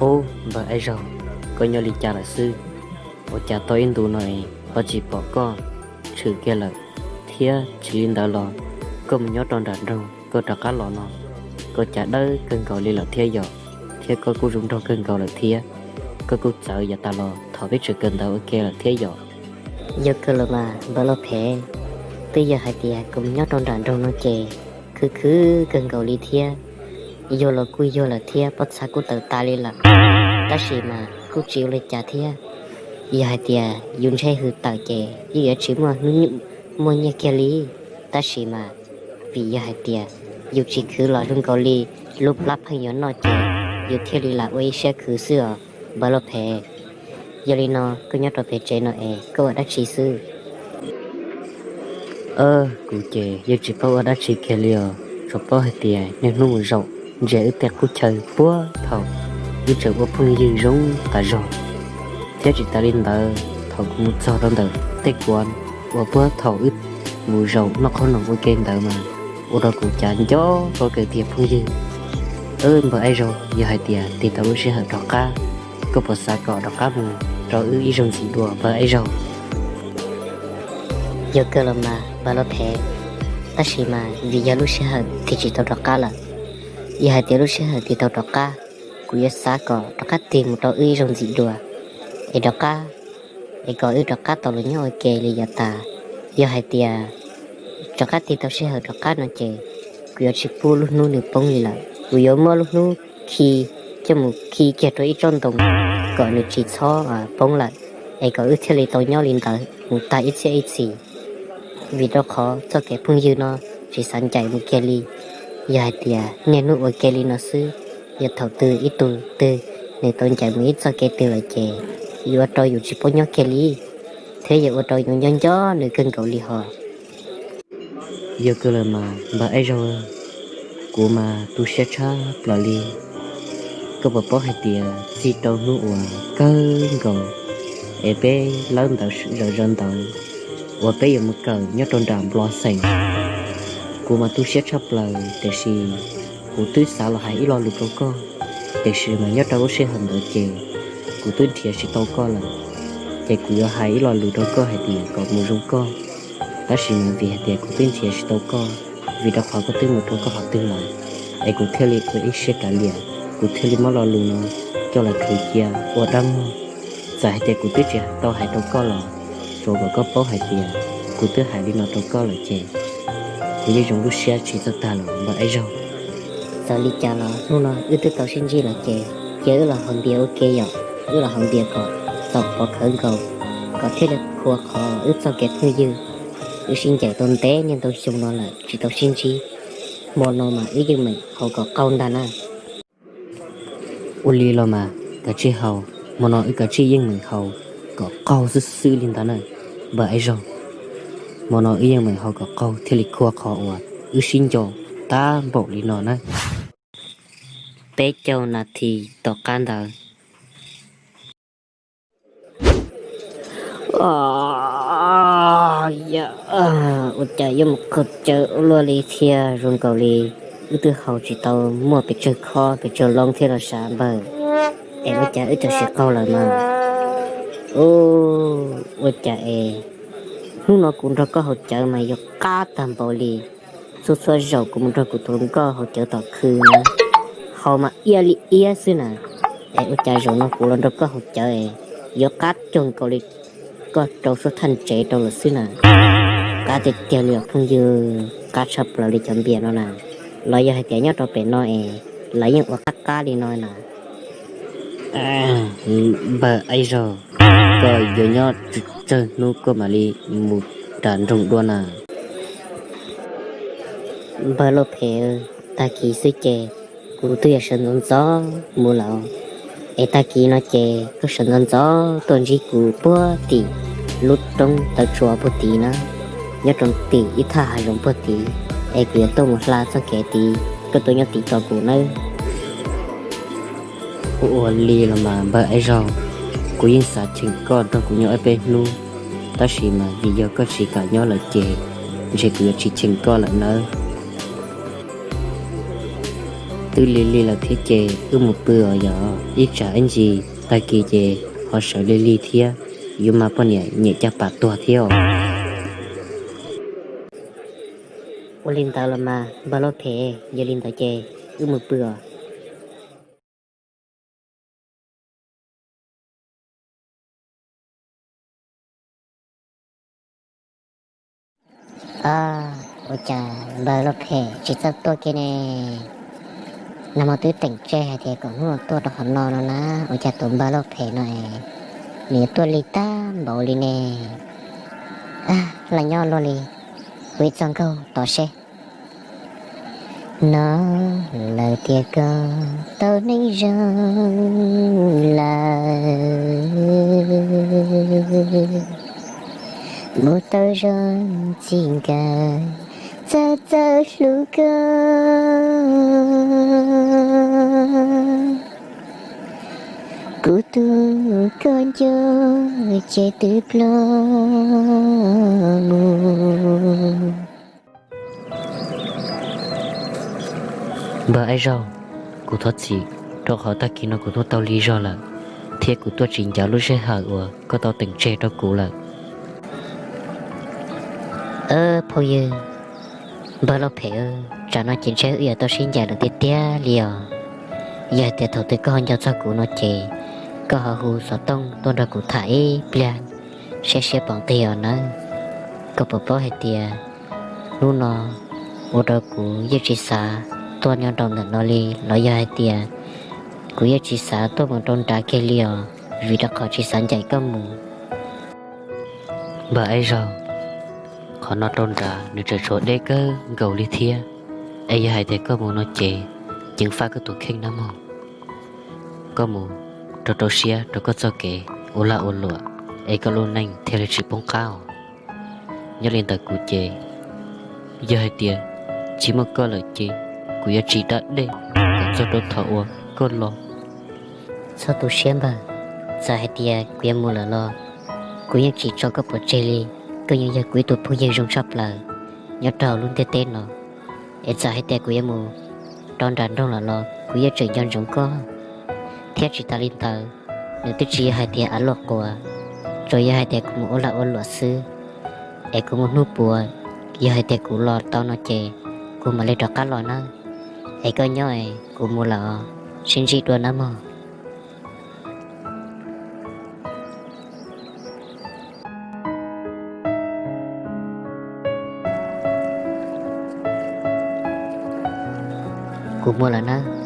Ub, npawg Aib Zaug, koj nyob li cas lawm xwb? Ua cas tau ib ntus no es ho tsis pom koj tshwm kiag lawm? Thiab tsis li ntawd los koj mus nyob rau nram nroog koj rov qab los no, koj cas dawb kawg nkaus li lawm thiab yom? Thiab koj kuj zoo nraug kawg nkaus lawm thiab, koj kuj txawv yav tas los thaum peb tseem kawm ntawv ua ke lawm thiab yom? Yog kawg los mas npawg Lauj Phem, twb yog hais tias kuv mus nyob rau nram nroog no ces khwv khwv kawg nkaus li thiab, yuag los kuj yuag lawm thiab pob txha kuj tawm tas li lawm, tab sis mas kuj tsis ua li cas thiab. Yog hais tias yus ntshe hws tawm ces yeej yuav tsis muaj hnub nyoog muaj nyiaj kiag li, tab sis mas vim yog hais tias yus tsis khwv los zoo nkaus li lub plab pheej yuav noj ces yus thiaj li lam ua ib siab khwv xwb os npawg Lauj Phem. Yog li no koj nyob rau pem tsev no es koj ua dab tsi xwb? Kuv ces yeej tsis paub ua dab tsi kiag li os, tsuas paub hais tias niaj hnub mus zaum ntsia wb tej qub chaw puag thaum wb tseem ua phooj ywg zoo tas zog. Thiab tsis tas li ntawd, thaum kuv mus txog rau ntawm tej kuav uas puag thaum wb mus zaum noj qhob noom ua ke ntawd mas ua rau kuv cav nco koj kawg tiag phooj ywg. Npawg Aib Zaug, yog hais tias tig tau lub sij hawm rov qab, koj puas xav kom rov qab mus rau wb ib zaug ntxiv dua npawg Aib Zaug? Yog kawg los mas npawg Lauj Phem, tab sis mas vim yog lub sij hawm tig tsis tau rov qab lawm. Yog hais tias lub sij hawm tig tau rov qab, kuv yuav xav kom rov qab tig mus rau wb ib zaug ntxiv dua, es rov qab, es kom wb rov qab tau los nyob ua ke li yav tas. Yog hais tias rov qab tig tau sij hawm rov qab no ces kuv yuav tsis pub lub hnub nws poob li lawm, kuv yuav muab lub hnub khi, coj mus khi kiag rau ib tsob ntoo kom nws tsis txhob poob lawm, es kom wb thiaj li tau nyob li ntawd mus tag ib txhiab ib txhis. Vim rau qhov txoj kev phooj ywg no tsis xav ncaim mus kiag li. Yog hais tias niaj hnub ua ke li no xwb, yog thaum twg ib tug twg nws tau ncaim mus ib txoj kev twg lawm ces yuav ua rau yus tsis paub nyob kiag li, thiab yuav ua rau yus nco nco nws kawg nkaus li hos. Yog kawg los mas npawg Aib Zaug, kuv mas tu siab tshaj plaws li. Koj puas paub hais tias txij rau hnub uas kawg nkaus es peb lawb ntawv zawv zaws ntawd uas peb yuav mus kawm nyob rau nram Nplog xeem, kuv mas tu siab tshaj plaws tiam sis kuv twb xav los hais ib lo lus rau koj, tiam sis mas nyob rau lub sij hawm ntawd ces kuv twb nrhiav tsis tau koj lawm. Ces kuv yuav hais ib lo lus rau koj hais tias kom mus zoo koj, tab sis mas vim hais tias kuv twb nrhiav tsis tau koj, vim rau qhov koj twb mus rau koj qhov twg lawm, es kuv thiaj li ua ib siab kav liam, kuv thiaj li muab lo lus no coj los khwv cia ua dab muag. Txawm hais tias kuv twb tsis tau hais rau koj los tsuas kom koj paub hais tias kuv twb hais li no rau koj lawm ces kuv yeej zoo lub siab tsis txawj tag lawm npawg Aib Zaug. Txawm li cas los hnub no wb twb tau sib ntsib lawm ces cia wb los haus npias ua ke yom, wb los haus npias kom txaus pov khawv nkaus, kom thiaj li khua qhov wb txoj kev phooj ywg. Wb sib ncaim tau ntev niaj ntau xyoo no lawm tsis tau sib ntsib, hmo no mas wb yeej meem haus kom qaug ntag na. Ua li los mas kav tsij haus, hmo no wb kav tsij yeej meem haus kom qaug xwb xwb li ntag na npawg Aib Zaug. Hmo no wb yeej meem haus kom qaug thiaj li khua qhov uas wb sib nco tag npaum li no na. Peb caug nas this tom qab ntawd. Ua cas yuav mus qaug cawv ua luaj li thiab, zoo nkaus li wb twb haus tsis tau muaj pes tsawg khob pes tsawg loo thiab los sav npawg, es ua cas wb txawm sim qaug lawm mas. Ua cas es hnub no kuv nrog koj haus cawv mas yuav qab tag npaum li. Txhua txhua zaus kuv mus nrog kuv tus hluas nkauj haus cawv tom khw na, haus mas iab li iab xwb na, es ua cas zaum no kuv los nrog koj haus cawv es yuav qab cuag nkaus li koj rau suab thaj tsev rau lawm xwb na. Qab tiag tiag li os phooj ywg, qab tshaj plaws li cov npias no na. Los yog hais tias nyob rau pem no es lawv yeej ua qab qab li no na. Npawg Aib Zaug, koj yuav nyob tsawg hnub koj mam li mus nram nroog dua na? Npawg Lauj Phem, tag kis xwb ces kuv twb yuav sawv ntxov ntxov mus lawm, es tag kis no ces koj sawv ntxov ntxov tuaj ntsib kuv puag tim lub roob taw tsua puag tid na, nyob rau tim ib thaj hav zoov puag tid, es kuv yuav tuaj mus hla txoj kev tid, koj tuaj nyob tid tos kuv nawb. Ua li los mas npawg Aib Zaug, kuv yeej xav cheem koj nrog kuv nyob ob peb hnub, tab sis mas vim yog koj tsis kam nyob lawm ces ntshe kuv yuav tsis cheem koj lawm nawb. Twb lig lig lawm thiab ces wb mus pw os yog, ib tsam ib ntsis tag kis ces ho sawv lig lig thiab, yuav mas poj niam nyem caj pas tuag thiab os. Ua li ntawd los mas npawg Lauj Phem, yog li ntawd ces wb mus pw os. Ua cas npawg Lauj Phem tsis txawj tuaj kiag ne? Nag hmo twb teem tseg hais tias kaum hnub tuaj rau qhov no no na, ua cas tus npawg Lauj Phem no es nws yuav tuaj lig tag npaum li ne? Lam nyob luaj li, hu ib txoj nkauj tod seb. No lawm tias koj tau neej zoo lawm, mus tau zoo txij nkawm, txawj txawj hlub koj. Kuv tus koj nco ces twb ploj mus. Npawg Aib Zaug, kuv thov txim rau qhov tag kis no kuv tuaj tau lig zog lawm, thiab kuv tuaj tsis ncav lub sij hawm uas koj tau teem tseg rau kuv lawm. Phooj ywg, npawg Lauj Phem, tsam no ces ntshe wb yuav tau sib ncaim lawm tiag tiag li os. Yog hais tias thaum twg koj ho nco txog kuv no ces koj ho hu xov tooj tuaj nrog kuv tham ib pliag seb siab pom nqig os nawb. Koj puas paub hais tias hnub no ua rau kuv yeej tsis xav tuaj nyob rau ntawm no li, los yog hais tias kuv yeej tsis xav tuaj mus rau nrad kiag li os, vim rau qhov tsis xav ncaim koj mus. Npawg Aib Zaug, qhov no rau nrad nws tseem tshuav deb kawg nkaus li thiab, es yog hais tias koj mus no ces ceev faj koj tus kheej nawb mog. Koj mus rau rau siab rau koj txoj kev ua lag ua luam, es koj lub neej thiaj li tsis poob qab os. Nyob li ntawm kuv ces, yog hais tias tsis muaj koj lawm ces kuv yuav tsis da dej kom txog rau thaum uas koj los. Txhob tu siab npawg, txawm hais tias kuv yuav mus lawm los kuv yeej tsis tso koj pov tseg li. Koj yeej yog kuv ib tug phooj ywg zoo tshaj plaws nyob rau hauv lub ntiaj teb no. Es txawm hais tias kuv yuav mus rau nram nroog lawm los kuv yeej tseem nco ntsoov koj. Thiab tsis tas li ntawd, nws twb tsis yog hais tias av luaj quas, tsuas yog hais tias kuv mus ua lag ua luam xwb. Es kuv mus hnub puas, yog hais tias kuv los tau no ces kuv mam li rov qab los nawb. Es koj nyob es kuv mus lawm os, sib ntsib dua nawb mog. Kuv mus lawm nawb.